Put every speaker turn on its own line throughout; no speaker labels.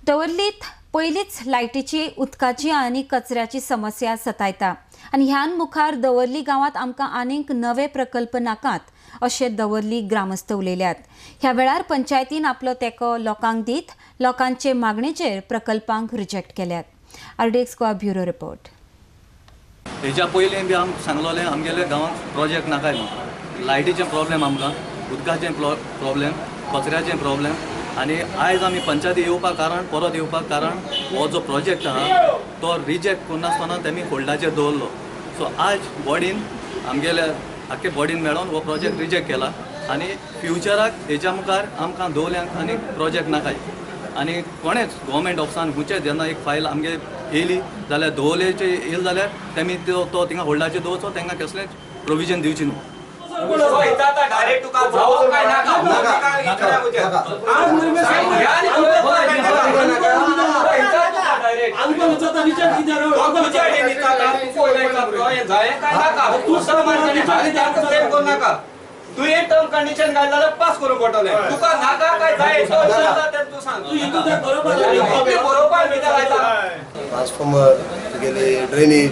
दवर्लीत पयलींच लायटीची, उदकाची आनी कचऱ्याची समस्या सतायता आनी ह्यान मुखार दवर्ली गांवांत आमकां आनीक नवे प्रकल्प नाकात अशें दवर्ली ग्रामस्थ उलयल्यात. ह्या वेळार पंचायतीन आपलो तेंको लोकांक दीत लोकांचे मागणेचेर प्रकल्पांक रिजेक्ट केल्यात. RDX Goa bureau report.
हेच्या पयलीं बी आमकां सांगलोलें आमगेले गांवांत प्रोजेक्ट नाकाय म्हणून. लायटीचें प्रॉब्लेम आमकां, उदकाचें प्रॉब्लेम, कचऱ्याचें प्रॉब्लेम आनी आयज आमी पंचायती येवपाक कारण, परत येवपाक कारण हो जो प्रोजेक्ट आहा तो रिजेक्ट करनासतना तेमी होल्डाचेर दवरलो. सो आज बॉडीन आमगेल्या आख्खे बॉडीन मेळोन हो प्रोजेक्ट रिजेक्ट केला आनी फ्युचराक हेच्या मुखार आमकां दवरल्यांक आनी प्रोजेक्ट नाकाय. आनी कोणेच गव्हर्मेंट ऑफिसान खंयचे जेन्ना एक फायल आमगे येयली जाल्यार दवरलेचे येयली जाल्यार तेमी तो थिंगा होल्डाचेर दवरचो, तांकां कसलेंच प्रोविजन दिवची न्हू.
तू हे टर्म कंडिशन घाल जाल्यार पास करूंक पडटलें तुका. नाका काय जाय तूं सांग.
ट्रान्सफॉर्मर, तुगेले ड्रेनेज,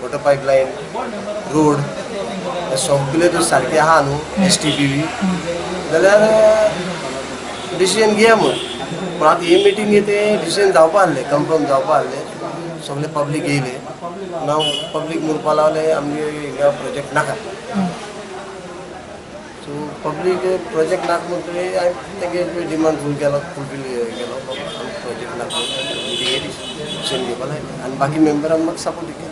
वॉटर पायपलायन, रोड हे सगळे जर सारके आहा न्हू एस टी पी बी जाल्यार डिसिजन घेया म्हूण. पूण आतां ही मिटींग ते डिसिजन जावपा आहलें, कन्फर्म जावपा आहलें. सगळे पब्लीक येयले ना, पब्लीक म्हणपा लागले आमगे हिंगा प्रोजेक्ट नाका. सो पब्लीक प्रोजेक्ट नाका म्हणटकीर हांवें तेंगे डिमांड फूल केलो, फुलफील केलो. आमी प्रोजेक्ट नाका मिटिंगे डिसिजन घेवपा लायलें आनी बाकी मेंबरान म्हाका सपोर्ट केलो.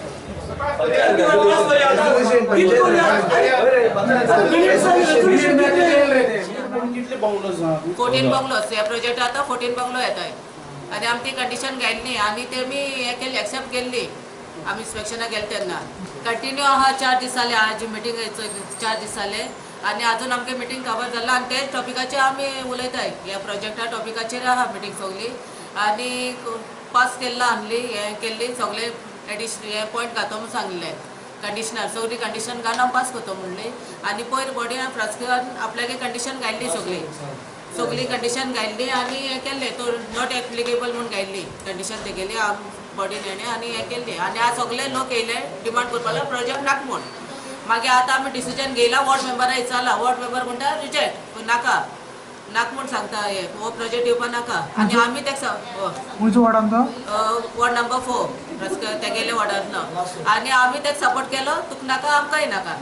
फोर्टीन बंगलोज ह्या प्रोजेक्ट आतां 14 बंगलो येताय आनी आमी ती कंडिशन घायल्ली आनी ते मी हे केल्ली, एक्सेप्ट केल्ली. आमी इन्स्पेक्शनाक गेले तेन्ना कंटिन्यू आहा. 4 दीस जाले आज मिटींग, 4 दीस जाले आनी आजून आमगे मिटींग खबर जाला आनी तेच टॉपिकाचेर आमी उलयताय. ह्या प्रोजेक्टा टॉपिकाचेर आहा मिटींग सगळी आनी पास केल्ला आहली, हें केल्ली सगळे एडिशन हे पॉयंट घातो म्हूण सांगले. कंडिशनर सगळी कंडिशन घालून आमी पास करतो म्हणली आनी पयर बॉडी फ्रास्कान आपल्यागे कंडिशन घायल्ली, सगळी सगळी कंडिशन घायल्ली आनी हें केल्लें तो not applicable म्हूण घायल्ली कंडिशन तेगेली आम बॉडीन हेणें आनी हें केल्लें. आनी आज सगळे लोक येयले डिमांड करपाक लागले प्रोजेक्ट नाका म्हूण. मागीर आतां आमी डिसिजन घेयला, वॉर्ड मेंबरा विचारला, वॉर्ड मेंबर म्हणटा रिजेक्ट नाका नाका म्हूण सांगता, हे हो प्रोजेक्ट येवपा नाका. आनी आमी तेका वॉर्ड नंबर 4 तेगेले वॉर्डांतलो आनी आमी तेका सपोर्ट केलो, तुका नाका आमकांय नाका.